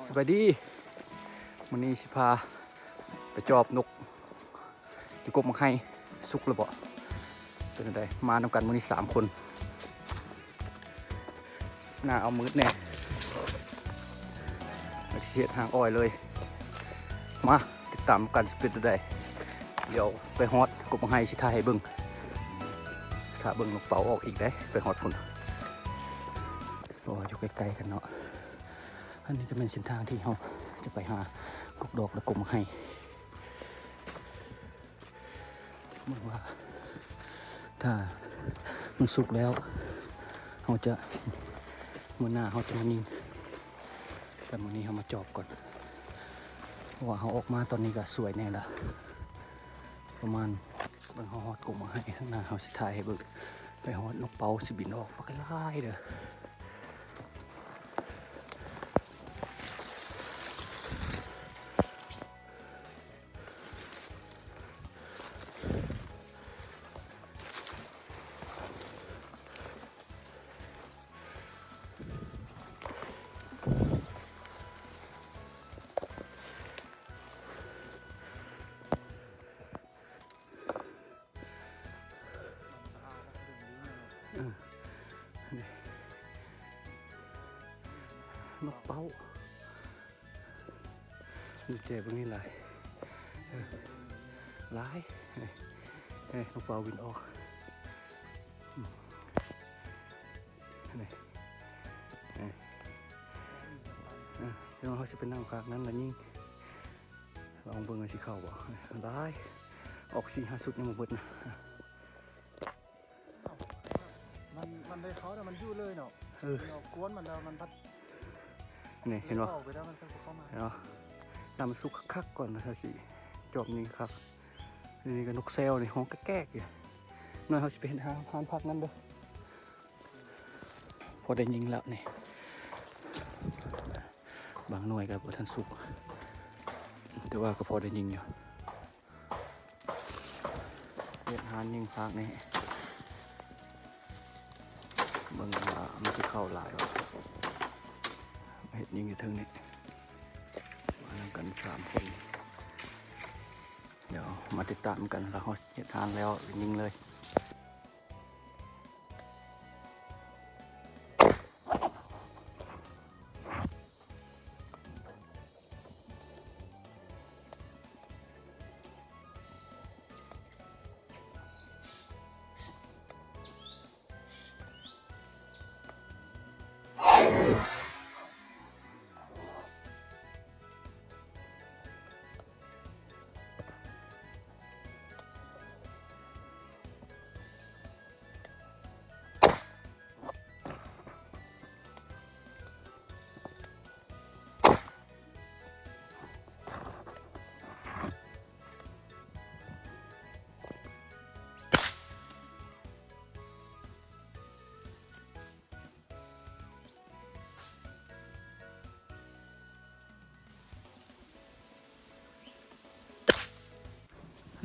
ສະບາຍດີ ມື້ນີ້ຊິພາໄປຈອບນົກຢູ່ກົກໝາກໄຮ ສຸກແລ້ວບໍ່? ເປັນຈັ່ງໃດ ມານຳກັນມື້ນີ້ສາມຄົນ. ໜ້າເອົາມືດແດ່ ແລ້ວຊິເຮັດຮາງອ້ອຍເລີຍ. ມາຕິດຕາມກັນ ຊິເປັນຈັ່ງໃດ. ດຽວໄປຮອດກົກໝາກໄຮ ຊິຖ່າຍໃຫ້ເບິ່ງ. ຖ້າເບິ່ງນົກເປົ້າອອກອີກເດ້ ໄປຮອດພຸ້ນ. ໂອ້ ຢູ່ໃກ້ໆກັນເນາະ. ອັນນີ້ກໍແມ່ນເສັ້ນທາງທີ່ເຮົາຈະໄປຫາກົກດອກ ແລະ ກົກໝາກໄຮ. ເບິ່ງວ່າຖ້າມັນສຸກແລ້ວ ເຮົາຈະ ມື້ໜ້າເຮົາຈະມາຍິງ. ແຕ່ມື້ນີ້ເຮົາມາຈອບກ່ອນ ເພາະວ່າເຮົາອອກມາຕອນນີ້ກໍສວຍແດ່ລະ ປະມານ ເບິ່ງເຮົາຮອດກົກໝາກໄຮ ຂ້າງໜ້າເຮົາຊິຖ່າຍໃຫ້ເບິ່ງ. ໄປຮອດນົກເປົ້າຊິບິນອອກບັກຫຼາຍເດີ. ເອີ ນີ້ ນົກເປົ້າ ຢູ່ແຈເບິ່ງນີ້ຫຼາຍ ເອີ ຫຼາຍ ເອີ ເອີ ນົກເປົ້າບິນອອກ ອືມ ນີ້ ເອີ ເອີ ດຽວເຮົາຊິໄປນັ່ງພາກນັ້ນລະຍິງ. ລອງເບິ່ງວ່າຊິເຂົ້າບໍ່? ຫຼາຍ ອອກສີ່ຫ້າຊຸດຍັງບໍ່ເບິດນະ. ມັນ ມັນໄດ້ເຂົ້າແລ້ວມັນຢູ່ເລີຍເນາະ. ເອີ ເນາະ ກວນມັນແລ້ວມັນພັດ ນີ້ເຫັນບໍ່? ອອກໄປແລ້ວມັນກໍບໍ່ເຂົ້າມາ ເນາະ. ຖ້າມັນສຸກຄັກໆກ່ອນນະ ເຮົາຊິຈອບຍິງຄັກ. ນີ້ກໍນົກແຊວນີ້ຮ້ອງແກກໆຢູ່. ໜ້ອຍເຮົາຊິໄປເຮັດຫາ ຫາພັກນັ້ນເດີ. ພໍໄດ້ຍິງແລ້ວນີ້ ບາງໜ່ວຍກໍບໍ່ທັນສຸກ ແຕ່ວ່າກໍພໍໄດ້ຍິງຢູ່. ເຮັດຮ້ານຍິງພາກນີ້ ເບິ່ງວ່າມັນຊິເຂົ້າຫຼາຍບໍ່. ເຮັດຍິງຢູ່ເທິງນີ້ ມານຳກັນສາມຄົນ. ດຽວມາຕິດຕາມກັນ ລະເຮົາເຮັດຮ້ານແລ້ວຍິງເລີຍ.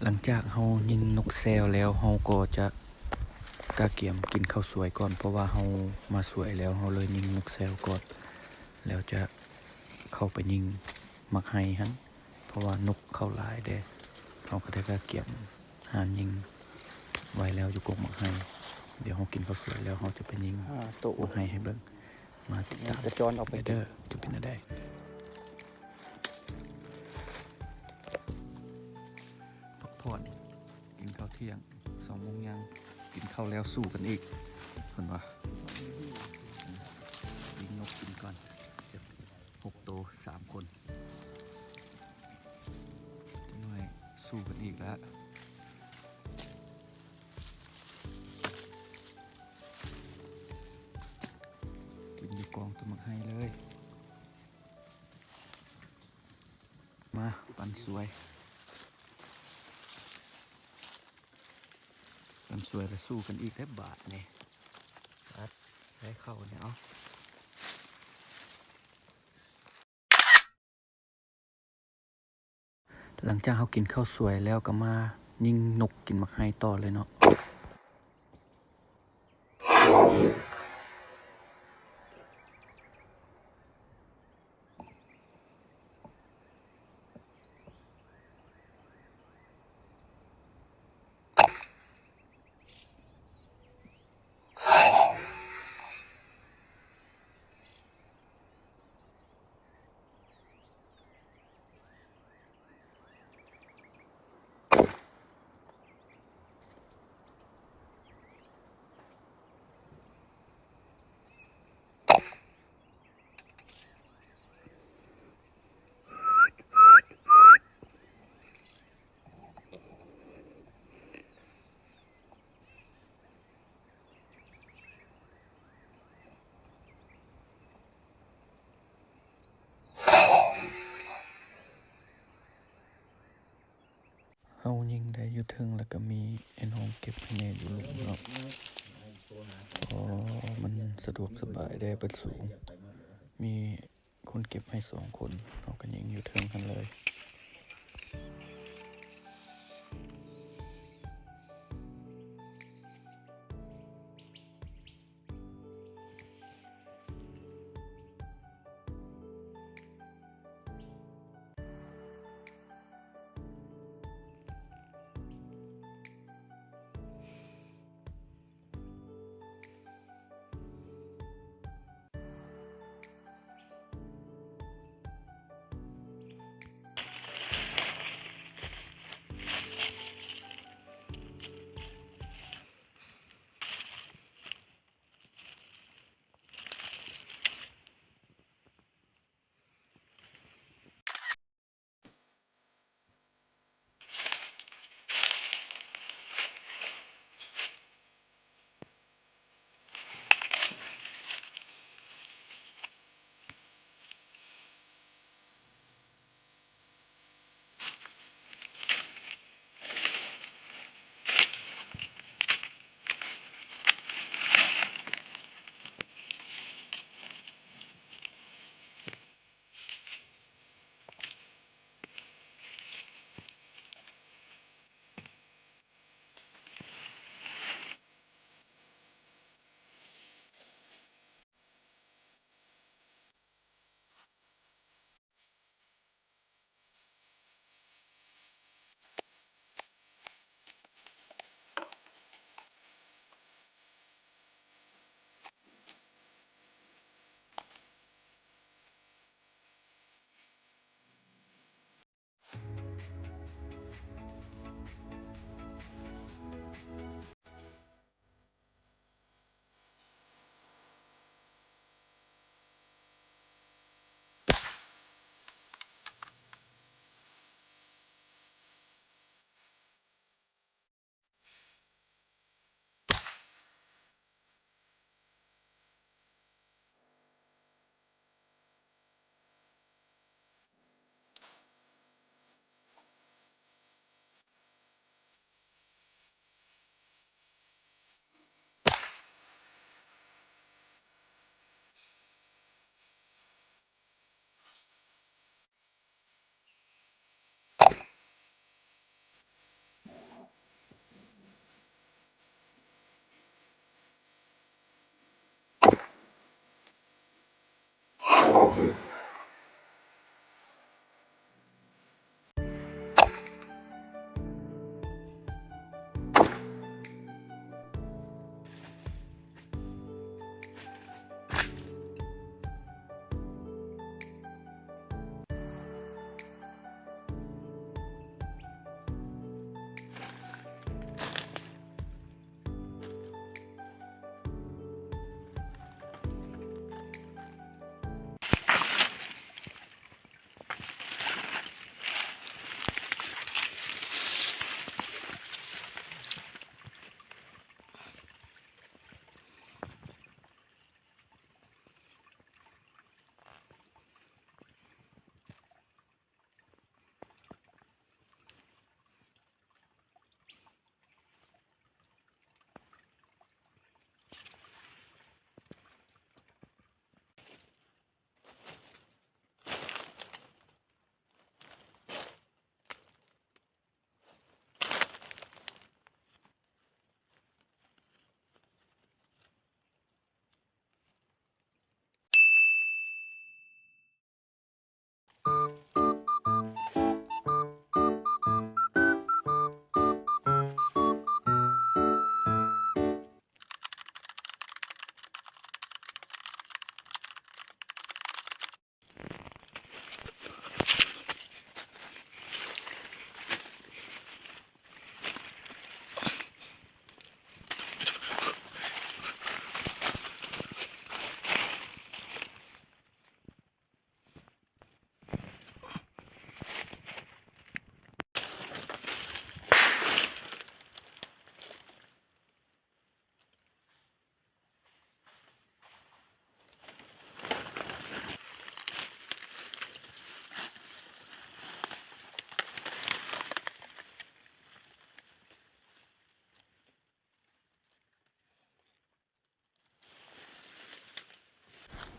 ຫຼັງຈາກເຮົາຍິງນົກແຊວແລ້ວ ເຮົາກໍຈະກະກຽມກິນເຂົ້າສວຍກ່ອນ ເພາະວ່າເຮົາມາສວຍແລ້ວ ເຮົາເລີຍຍິງນົກແຊວກ່ອນ ແລ້ວຈະເຂົ້າໄປຍິງໝາກໄຮຫັ້ນ ເພາະວ່ານົກເຂົ້າຫຼາຍເດ້. ເຮົາກໍໄດ້ກະກຽມຮ້ານຍິງໄວ້ແລ້ວຢູ່ກົກໝາກໄຮ. ດຽວເຮົາກິນເຂົ້າສວຍແລ້ວ ເຮົາຈະໄປຍິງໝາກໄຮໃຫ້ເບິ່ງ. ມາຕິດຕາມ ຈະຈອນອອກໄປເດີ ຈະເປັນແນວໃດ. ພັກຜ່ອນ ກິນເຂົ້າທ່ຽງ ສອງໂມງຍັງ ກິນເຂົ້າແລ້ວສູ້ກັນອີກ ເພິ່ນວ່າ. ຍິງນົກກິນກ່ອນ ຫົກໂຕ ສາມຄົນ ຈັກໜ້ອຍສູ້ກັນອີກແລ້ວ. ກິນຢູ່ກອງຕົ້ນໝາກໄຮເລີຍ. ມາປັນສວຍ ປັນສວຍລະສູ້ກັນອີກແລ້ວບາດນີ້. ອັດ ໄດ້ເຂົ້າແລ້ວ. ຫຼັງຈາກເຮົາກິນເຂົ້າສວຍແລ້ວ ກໍມາຍິງນົກກິນໝາກໄຮຕໍ່ເລີຍເນາະ. ເອົາຍິງໄດ້ຢູ່ເທິງ ແລ້ວກໍມີໄອ້ນ້ອງເກັບໃຫ້ແດ່ຢູ່ລຸ່ມເນາະ. ອໍ ມັນສະດວກສະບາຍເດ້ ເບິດສູງ ມີຄົນເກັບໃຫ້ສອງຄົນ ເຮົາກໍຍິງຢູ່ເທິງຫັ້ນເລີຍ.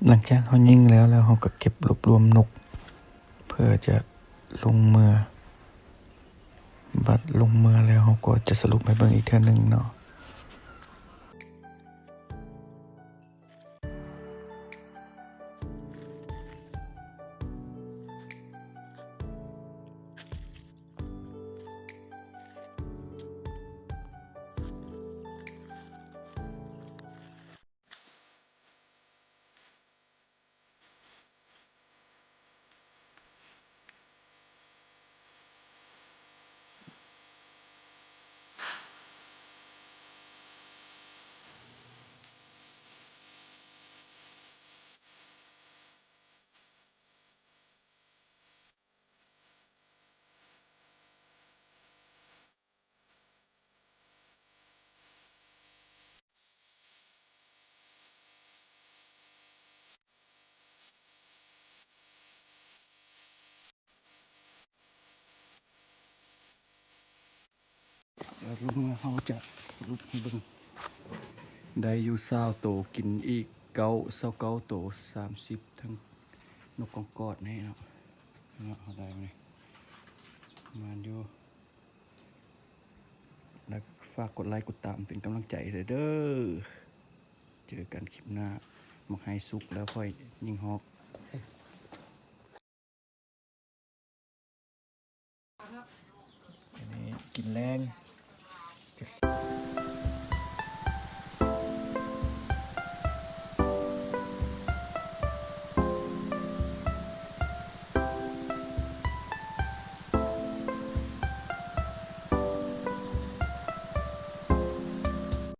ຫຼັງຈາກເຮົາຍິງແລ້ວ ແລ້ວເຮົາກໍເກັບລວບລວມນົກ ເພື່ອຈະລົງເມືອ. ບັດລົງເມືອແລ້ວ ເຮົາກໍຈະສະຫຼຸບໃຫ້ເບິ່ງອີກເທື່ອໜຶ່ງເນາະ. ແລ້ວລົງມາເຮົາຈະສະຫຼຸບໃຫ້ເບິ່ງ ໄດ້ຢູ່ຊາວໂຕ ກິນອີກເກົ້າ ຊາວເກົ້າໂຕ ສາມສິບ ທັງນົກກອງກອດນີ້ເນາະ. ເນາະ ເຮົາໄດ້ມານີ້ ປະມານຢູ່ ແລ້ວຝາກກົດໄລກົດຕາມເປັນກຳລັງໃຈເດີ. ເຈີກັນຄລິບໜ້າ ໝາກໄຮສຸກແລ້ວຄ່ອຍຍິງຮອກ. ອັນນີ້ກິນແລງ.